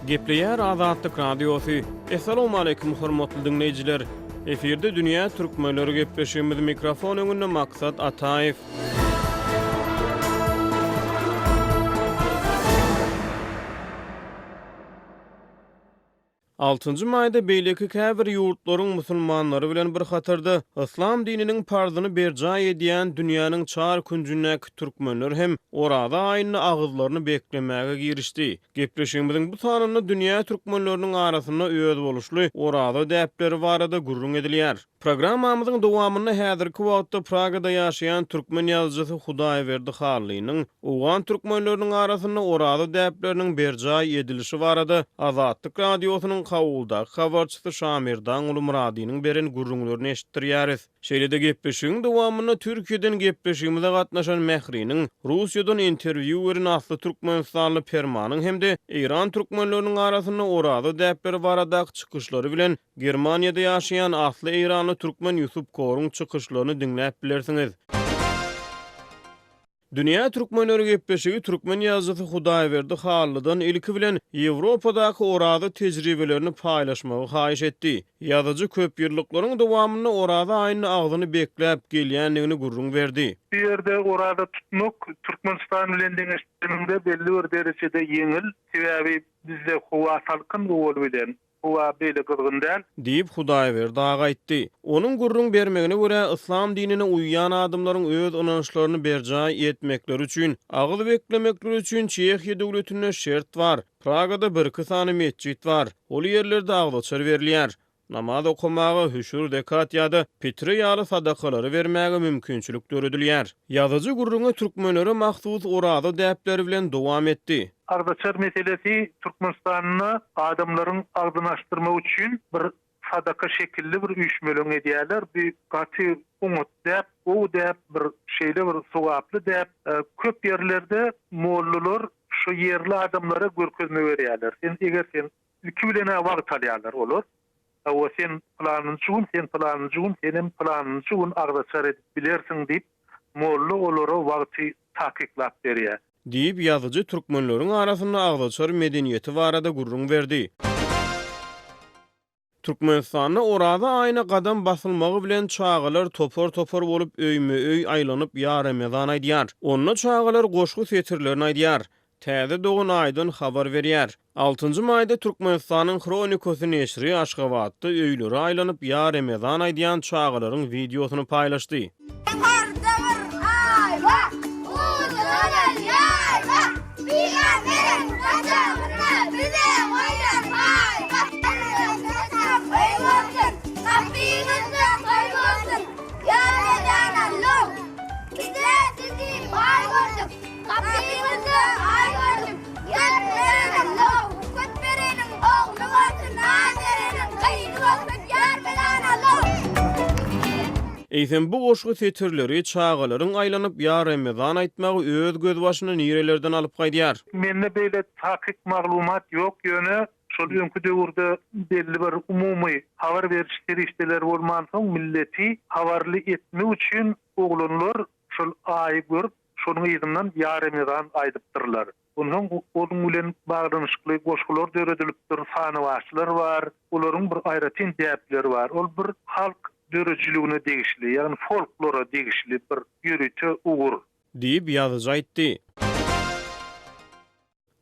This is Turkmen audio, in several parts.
Gepleýär Azatlyk Radiosy. Essalawmaleýkim hormatly diňleýjiler! Efirde dünýä türkmenleri gepleşigimiz mikrofon öňünde Maksat Ataýew. Altynjy maýda beýleki käbir ýurtlaryň musulmanlary bilen bir hatarda, yslam dininiň parzyny berjaý edýän dünýäniň çar künjündäki türkmenler hem Oraza aýynda agyzlaryny beklemäge girişdi. Gepleşigimiziň bu sanynda dünýä türkmenleriniň arasynda özboluşly Oraza däpleri barada gürrüň edilýär. Programmamyzyň dowamynda häzirki wagtda Pragada ýaşaýan türkmen ýazyjysy Hudaýberdi Hallynyň owgan türkmenleriniň arasynda oraza däpleriniň berjaý edilişi barada Azatlyk Radiosynyň Kabuldaky habarçysy Şamerdanguly Myradynyň beren gürrüňlerini eşitdirýäris. Şeýle-de gepleşigiň dowamynda Türkiýeden gepleşigimize gatnaşan Mähriniň, Russiýadan interwýu beren asly türkmenistanly Permanyň hem-de Eýran türkmenleriniň arasynda oraza däpleri baradaky çykyşlary bilen Germaniýada ýaşaýan asly eýranly türkmen Ýusup Koruň çykyşlaryny diňläp bilersiňiz. Dünýä türkmenleri gepleşigi türkmen ýazyjysy Hudaýberdi Hallydan ilki bilen Ýewropadaky oraza tejribelerini paýlaşmagy haýyş etdi. Ýazyjy köpýyllyklaryň dowamynda oraza aýynda agzyny bekläp gelýändigini gürrüň berdi. Bu ýerde oraza tutmak Türkmenistan bilen deňeşdireniňde belli bir derejede ýeňil. Sebäbi bizde howa salkyn owal bilen. Howa beýle gyzgyn däl. Diýip, Hudaýberdi aga aýtdy. Onuň gürrüň bermegine görä, yslam dinine uýýan adamlaryň öz ynançlaryny berjaý etmekleri üçin, agyz beklemekleri üçin Çehiýa döwletinde şert bar. Pragada birki sany metjit bar. Ol ýerlerde agzaçar berilýär. Namaz okamaga, hüşür, zekat ýa-da pitre ýaly sadakalary bermäge mümkinçilik döredilýär. Ýazyjy gürrüňi türkmenlere mahsus oraza däpleri bilen dowam etdi. Agzaçar meselesi Türkmenistanda adamlaryň agzyny açdyrmak üçin bir sadaka şekilli bir üýşmeleň edýärler. Bu gaty oňat däp, gowy däp, bir şeýle bir sogaply däp. Köp ýerlerde mollalar şu ýerli adamlara görkezme berýärler. Sen eger sen ilki bilen-ä wagt alýarlar olar. Hawa sen pylanynjy gün, sen pylanynjy gün, senem pylanynjy gün agzaçar edip bilersiň diýip, molla olara wagty takyklap berýär. Diýip, ýazyjy türkmenleriň arasynda agzaçar medeniýeti barada gürrüň berdi. Türkmenistanda Oraza aýyna gadam basylmagy bilen çagalar topar-topar bolup öýme-öý aýlanyp Ýa Remezan aýdýar. Onda çagalar goşgy setirlerini aýdýar. Täze dogan aýdan habar berýär. Altynjy maýda Türkmenistanyň Hronikasy neşiri Aşgabatda öýlere aýlanyp Ýa Remezan aýdýan çagalaryň wideosyny paýlaşdy. Ýokarda bir aý bar, uzanan ýaý bar, Pygamberiň saçagynda bize goýlan paý bar. Saçak toý bolsun, gapyňyzda toý bolsun, Ýa Remezan Allow! Bizler sizi baý gördük, Gapyňyzda aý gördük, Ýar beren Allow! Köp bereniň ogly bolsun, Az bereniň gyzy bolsun, Ýar beren Allow! Eýsem bu goşgy setirleri, çagalaryň aýlanyp Ýa Remezan aýtmagy öz gözbaşyny nirelerden alyp gaýdýar? Mende beýle takyk maglumat ýok, ýöne şol öňki döwürde belli bir umumy habar beriş serişdeleri bolmansoň milleti habarly etmek üçin oglanlar şol aýy görüp Şonuň yzyndan Ýa Remezan aýdypdyrlar. Onsoň onuň bilen baglanyşykly goşgular döredilipdir, sanawaçlar bar, olaryň bir aýratyn däpleri bar. Ol bir halk döredijiligine degişli, ýagny folklora degişli bir ýörite ugur. Diýip, ýazyjy aýtdy.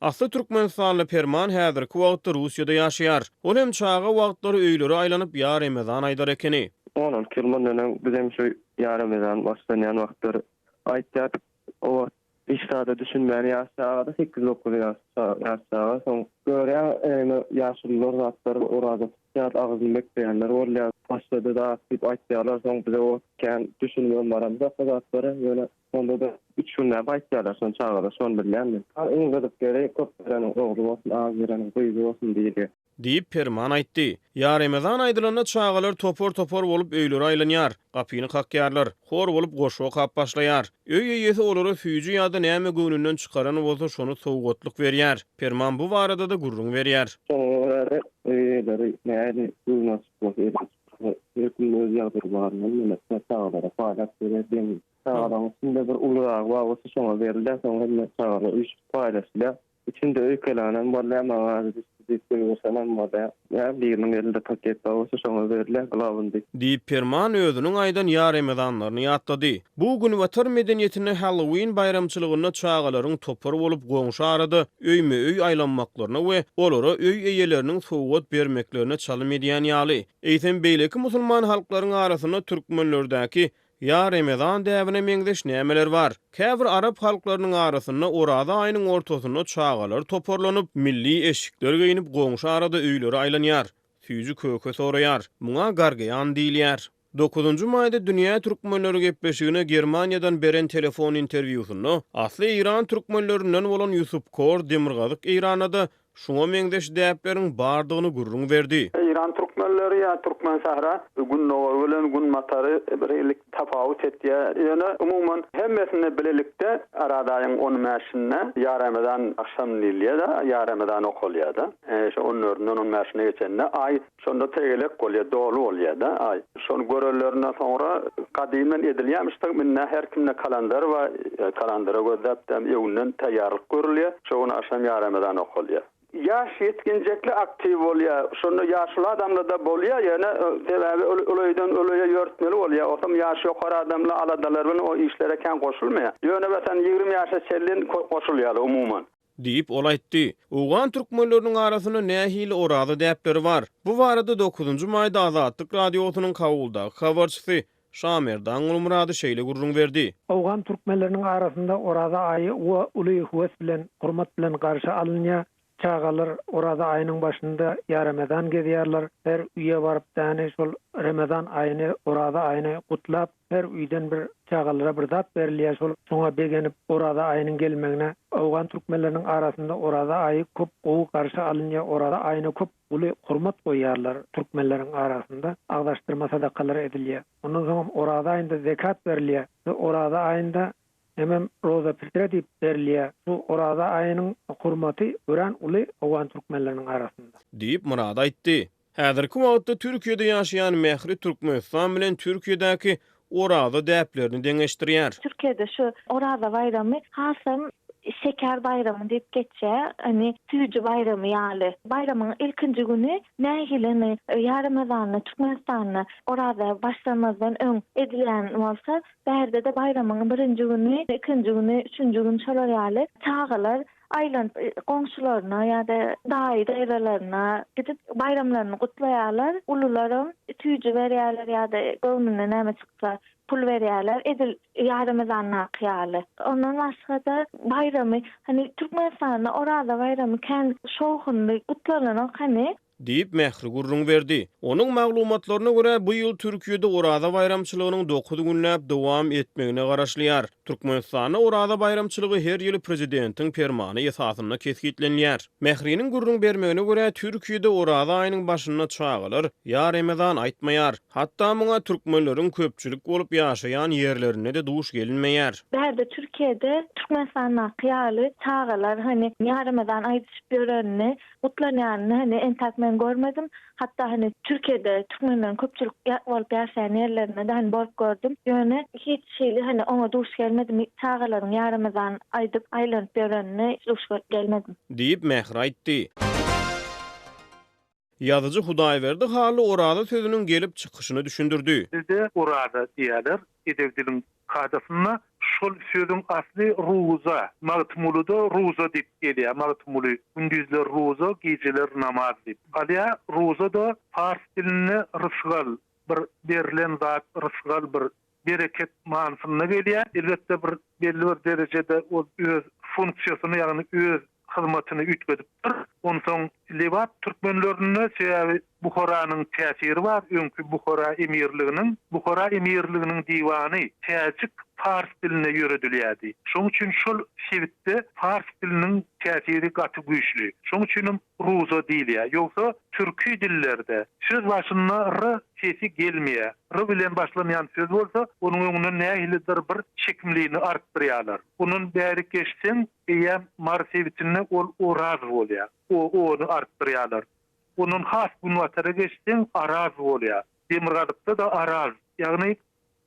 Asly türkmenistanly Perman häzirki wagtda Russiýada ýaşaýar. Ol hem çaga wagtlary öýlere aýlanyp Ýa Remezan aýdar ekeni. 16 ýyl mundan öň bizem şu Ýa Remezan başlanýan wagtlar aýtýardyk. O wagt hiç zada düşünmän ýaş çagada, sekiz-dokuz ýaş ýaş çaga. Soň görýäň ene ýaşulular zatlar oraza tutýar, agzyny bekleýänler bolýar. Başlady zat diýip aýtýarlar. Soň bize o wagt kän düşünibem baramzok o zatlara. Ýöne Onda-da üç günläp aýtýarlar şony çagalar, şony bilýän men. Iň gyzyk ýeri köp bereniň ogly bolsun, az bereniň gyzy bolsun diýilýär. Diýip, Perman aýtdy. Ýa Remezan aýdylanda çagalar topar-topar bolup öýlere aýlanýar, gapyny kakýarlar, hor bolup goşgy okap başlaýar. Öý eýesi olara süýji ýa-da näme göwnünden çykaran bolsa şony sowgatlyk berýär. Perman bu barada-da gürrüň berýär. Şoňa görä-de öý eýeleri nähili göwni açyk bolsa, eli açyk bolsa, her kimiň öz ýagdaýy baryndan näme çagalara paýlap berýär deň Çagalaryň içinde bir uluragy bar bolsa şoňa berilýär, soň hemme çagalar üýşüp paýlaşylýar. Içinde öýkelänem bolýar, maňa düşdi. diýip gygyrsam bolýar. Ýa biriniň elinde paket bar bolsa şoňa berilýär glawny. Diýip, Perman özüniň aýdan ýa remezanlaryny ýatlady. Bu günbatar medeniýetinde Halloween baýramçylygynda çagalaryň topar bolup goňşy arada öýme-öý aýlanmaklaryna we olara öý eýeleriniň sowgat bermeklerine çalym edýän ýaly. Eýsem, beýleki musulman halklaryň arasynda türkmenlerdäki Ýa Remezan däbine meňzeş nämeler bar? Käbir arap halklarynyň arasynda Oraza aýynyň ortasynda çagalar toparlanyp, milli eşikler geýnip goňşy arada öýlere aýlanýar, süýji-köke soraýar. Muňa gargeýan diýilýär. Dokuzynjy maýda Dünýä türkmenleri gepleşigine Germaniýadan beren telefon interwýusynda asly eýran türkmenlerinden bolan Ýusup Kor Demirgazyk Eýranda-da Şuňa meňzeş däpleriň bardygyny gürrüň berdi. Eýran türkmenleri ýa Türkmensähra gündogary bilen günbatary bir hili tapawut etýär. Ýöne umuman hemmesinde bilelikde Araz aýyň on bäşinde ýa Remezan agşam diýilýär-de, ýa Remezan okalýar-da. Şo on dördünden on bäşine geçende aý Şonda tegelek bolýar, doly bolýar-da aý. Şony görenlerinden soňra gadymdan edilýärmiş-de, indi her kimde kalandar bar, kalandara gözläp däm öňünden taýýarlyk görülýär. Şo gün agşam ýaremezan okalýar. Ýaş ýetginjekli aktiw bolýar. Şonda ýaşuly adamlar-da bolýar, ýöne sebäbi ol öýden ol öýe ýörtmeli bolýar. Otam ýaşy ýokary adamlar aladalar bilen o işlere kän goşulmaýar. Ýöne meselem 20 ýaşa çenli goşulýarlar umuman. Diýip, ol aýtdy. Owgan türkmenleriniň arasynda nähili oraza däpleri bar? Bu barada dokuzynjy maýda Azatlyk Radiosynyň Kabuldaky habarçysy Şamerdan Gulmyrady şeýle gürrüň berdi. Owgan türkmenleriniň arasynda oraza aýy uly höwes bilen, hormat bilen garşy alynýar. Çagalar oraza aýynyň başynda ýa remezan gezýärler. Her öýe baryp däni şol remezan aýyny, oraza aýyny gutlap, Her öýden bir çagalara bir zat berilýär, şol şoňa begenip Oraza aýynyň gelmegine owgan türkmenleriniň arasynda Oraza aýy köp gowy garşy alynýar, Oraza aýyna köp uly hormat goýýarlar türkmenleriň arasynda agzaşdyrma sadakalar edilýär. Ondan soňam Oraza aýynda zekat berilýär we Oraza aýynda hemem roza pitre diýip berilýär. Bu Oraza aýynyň hormaty örän uly owgan türkmenleriniň arasynda. Diýip, Myrat aýtdy. Häzirki wagtda Türkiýede ýaşaýan Mähri Türkmenistan bilen Türkiýedäki Oraza däplerini deňeşdirýär. Türkiýede şu Oraza baýramy hasam şeker baýramy diýip geçýär, ýagny süýji baýramy ýaly. Baýramyň ilkinji güni nähili indi ýa Ramazanda Türkmenistanda Oraza başlamazdan öň edilýän bolsa, bärde-de baýramyň birinji güni, ikinji güni, üçünji güni şolar ýaly çagalar aýlanyp goňşularyna ýa-da daýy-daýzalaryna gidip baýramlaryny gutlaýarlar. Ulularam süýji berýärler ýa-da göwnüne näme çyksa pul berýärler. Edil ýa Ramazandaky ýaly. Ondan başga-da baýramy hany Türkmenistanda Oraza baýramy kän şowhunly gutlananok hany. Diýip, Mähri gürrüň berdi. Onuň maglumatlaryna görä, bu ýyl Türkiýede Oraza baýramçylygynyň dokuz günläp dowam etmegine garaşylýar. Türkmenistanda Oraza baýramçylygy her ýyl prezidentiň permany esasynda kesgitlenilýär. Mähriniň gürrüň bermegine görä, Türkiýede Oraza aýynyň başynda çagalar Ýa Remezan aýtmaýar. Hatda muňa türkmenleriň köpçülik bolup ýaşaýan ýerlerinde-de duş gelinmeýär. Bärde Türkiýede Türkmenistandaky ýaly çagalar hany Ýa Remezan aýdyşyp ýörenini Gutlanýanyny hany entäk men görmedim. Hatda hany Türkiýede türkmenleriň köpçülik bolup ýaşaýan ýerlerinde-de hany bolup gördüm. Ýöne hiç hili hany oňa duş gelmedim. Çagalaryň ýa Ramazan aýdyp aýlanyp ýörenine duş gelmedim. Diýip, Mähri aýtdy. Ýazyjy Hudaýberdi Hally Oraza sözüniň gelip çykyşyny düşündirdi. Bizde Oraza diýýärler, edebi diliň kadasynda şol sözüň asly ruza, Magtymgulyda ruza diýip gelýär, Magtymguly gündizler ruza, gijeler namaz diýip alýar. Ruza-da pars dilinde rysgal, bir berlen zat, rysgal bir bereket manysynda gelýär. Elbetde bir belli bir derejede ol öz funksiýasyny, ýagny öz hyzmatyny üýtgedipdir. Onsoň Lebap türkmenlerinde sebäbi Buharanyň täsiri bar, öňki Buhara emirliginiň, Buhara emirliginiň diwany täjik pars dilinde ýöredilýärdi. Şonuň üçin şol sebitde pars diliniň täsiri gaty güýçli. Şonuň üçinem ruza diýilýär. Ýogsa türki dillerde söz başynda r sesi gelmeýär. R bilen başlanýan söz bolsa, onuň öňünden nähilidir bir çekimlini artdyrýarlar. Ondan bärik geçseň, eýýäm Mary sebitinde ol Oraz bolýar. O, o-ny artdyrýarlar. Ondan has günbatara geçseň, Araz bolýar. Demirgazykda-da Araz, ýagny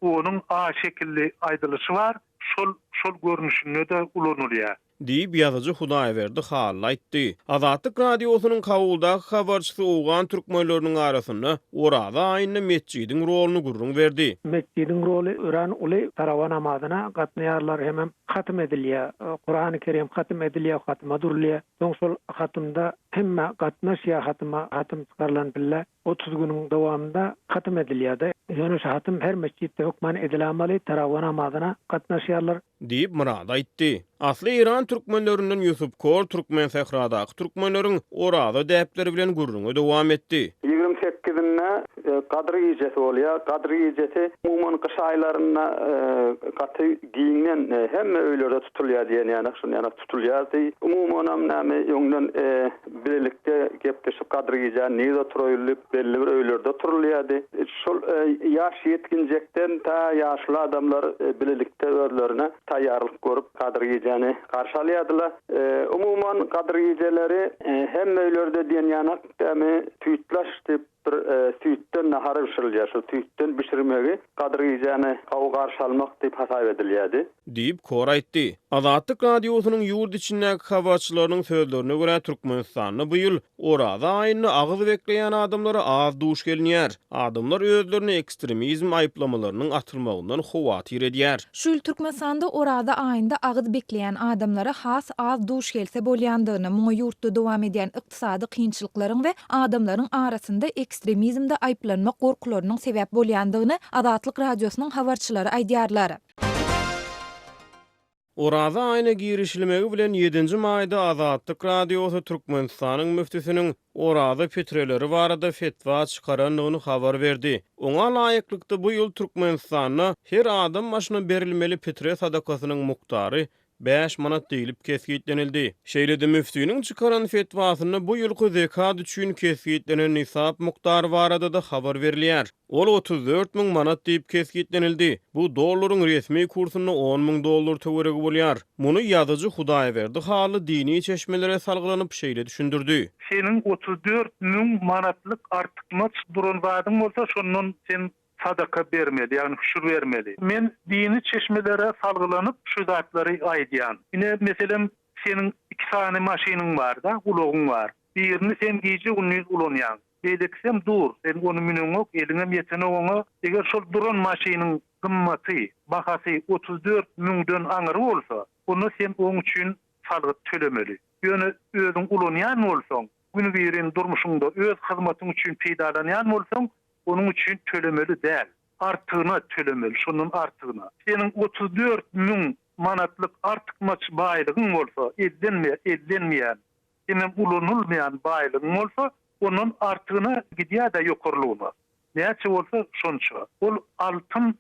o-nyň a şekilli aýdylyşy bar, şol şol görnüşinde-de ulanylýar. Diýip, ýazyjy Hudaýberdi Hally aýtdy. Azatlyk Radiosynyň Kabuldaky habarçysy owgan türkmenleriniň arasynda Oraza aýynda metjidiň roluny gürrüň berdi. Metjidiň roly örän uly, tarawa namazyna gatnaýarlar hemem hatym edilýär. Kurany Kerim hatym edilýär, hatyma durulýar. Soň şol hatymda hemme gatnaşýar hatyma, hatym çykarylan pille 30 günüň dowamynda hatym edilýär-de. Ýöne şu hatym her metjitde hökman edilämaly, tarawa namazyna gatnaşýarlar. Diýip, Myrat aýtdy. Asly eýran türkmenlerinden Ýusup Kor Türkmensähradaky türkmenleriň Oraza däpleri bilen gürrüňe dowam etdi. Ýigrimi sekizinde Gadyr gijesi bolýar. Gadyr gijesi umuman gyş aýlarynda gaty giňden hemme öýlerde tutulýar diýen ýaly, şuny ýaly tutulýardy. Umumanam näme öňden bilelikde gepleşip Gadyr gijä nirede oturaýyl diýip belli bir öýlerde oturylýardy. Şol ýaş ýetginjekden ta ýaşuly adamlar bilelikde özlerine taýýarlyk görüp Gadyr gijäni garşy alýardylar. Umuman Gadyr gijeleri hemme öýlerde diýen ýanak dämi süýtlaç diýip bir süýtden nahar bişirilýär. Şol süýtden bişirmegi Gadyr gijäni gowy garşy almak diýip hasap edilýärdi. Diýip, Kor aýtdy. Azatlyk Radiosynyň ýurt içindäki habarçylarynyň sözlerine görä, Türkmenistanda bu ýyl Oraza aýynda agyz bekleýän adamlara az duş gelinýär. Adamlar özlerine ekstremizm aýyplamalarynyň atylmagyndan howatyr edýär. Şu ýyl Türkmenistanda Oraza aýynda agyz bekleýän adamlara has az duş gelse bolýandygyny, muňa ýurtda dowam edýän ykdysady kynçylyklaryň we adamlaryň arasynda ekstremizmde aýyplanmak gorkularynyň sebäp bolýandygyny Azatlyk Radiosynyň habarçylary aýdýarlar. Oraza aýyna girişilmegi bilen ýedinji maýda Azatlyk Radiosy Türkmenistanyň müftüsiniň oraza pitreleri barada fetwa çykarandygyny habar berdi. Oňa laýyklykda bu ýyl Türkmenistanda her adam başyna berilmeli pitre sadakasynyň mukdary bäş manat diýlip kesgitlenildi. Şeýle-de müftiniň çykaran fetwasynda bu ýylky zekat üçin kesgitlenen nisap mukdary barada-da habar berilýär. Ol 34 müň manat diýip kesgitlenildi. Bu dollaryň resmi kursunda on müň dollar töweregi bolýar. Muny ýazyjy Hudaýberdi Hally dini çeşmelere salgylanyp şeýle düşündirdi. Seniň 34 müň manatlyk artykmaç duran zadyň bolsa, şondan sen sadaka bermeli, ýagny hüşür bermeli. Men dini çeşmelere salgylanyp şu zatlary aýdýan. Ine, meselem, seniň iki sany maşynyň bar-da, ulagyň bar. Birini sen gije-gündiz ulanýaň. Beýlekisem dur, sen ony müneňok, eliňem ýetenok oňa. Eger şol duran maşynyň gymmaty, bahasy 34 müňden aňyry bolsa, onda sen oň üçin salgyt tölemeli. Ýöne özüň ulanýan bolsaň, günübirin durmuşyňda öz hyzmatyň üçin peýdalanýan bolsaň, onuň üçin tölemeli däl. Artygyna tölemeli, şondan artygyna. Seniň 34 müň manatlyk artykmaç baýlygyň bolsa, ellenme, ellenmeýän, hemem ulanylmaýan baýlygyň bolsa, ondan artygyna gidýär-dä ýokarlygyna. Näçe bolsa, şonça. Ol altyn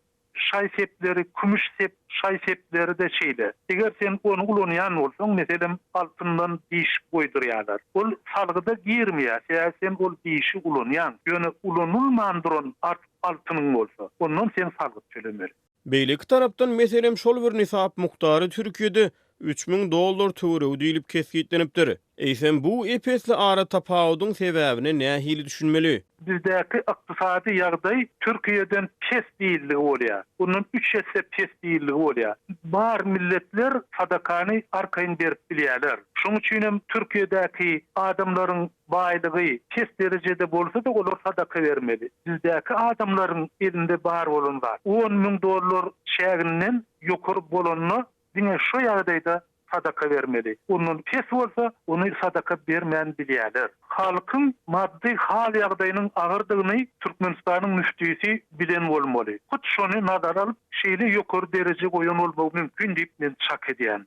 şaý-sepleri, kümüş sep, şaý-sepleri-de şeýle. Eger sen ony ulanýan bolsaň, meselem, altyndan diş goýdurýarlar. Ol salgyda girmeýär, sebäbi sen ol dişi ulanýaň. Ýöne ulanylman duran artyk altynyň bolsa, ondan sen salgyt tölemeli. Beýleki tarapdan, meselem, şol bir nisap mukdary Türkiýede 3000 dollar töweregi diýlip kesgitlenipdir. Eýsem, bu ep-esli aratapawudyň sebäbine nähili düşünmeli? Bizdäki ykdysady ýagdaý Türkiýeden pes diýildigi bolýar. Ondan üç esse pes diýildigi bolýar. Bar milletler sadakany arkaýyn berip bilýärler. Şoň üçin hem Türkiýedäki adamlaryň baýlygy pes derejede bolsa-da olar sadaka bermeli. Bizdäki adamlaryň elinde bar bolan zat 10,000 dollar çäginden ýokary bolanda diňe şo ýagdaýda sadaka bermeli. Ondan pes bolsa ony sadaka bermän bilýärler. Halkyň maddy hal-ýagdaýynyň agyrdygyny Türkmenistanyň müftüsi bilen bolmaly. Hut şony nazara alyp şeýle ýokary dereje goýan bolmagy mümkin diýip men çak edýän.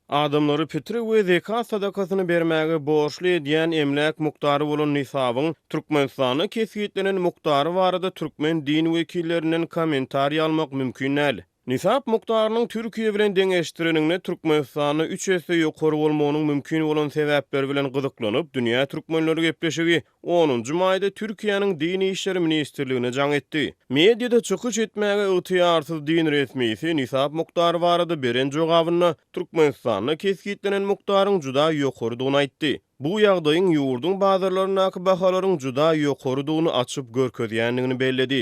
Adamlary pitre we zekat sadakasyny bermäge borçly edýän emläk mukdary bolan nisabyň Türkmenistanda kesgitlenen mukdary barada türkmen din wekillerinden kommentariý almak mümkin däl. Nisap mukdarynyň Türkiýe bilen deňeşdireniňde Türkmenistanda üç esse ýokary bolmagynyň mümkin bolan sebäpleri bilen gyzyklanyp, Dünýä türkmenleri gepleşigi Onunjy maýda Türkiýäniň Din işleri ministrligine jaň etdi. Mediada çykyş etmäge ygtyýarsyz din resmisi nisap mukdary barada beren jogabynda Türkmenistanda kesgitlenen mukdaryň juda ýokarydygyny aýtdy. Bu ýagdaýyň ýurduň bazarlaryndaky bahalaryň juda ýokarydygyny açyp görkezýändigini belledi.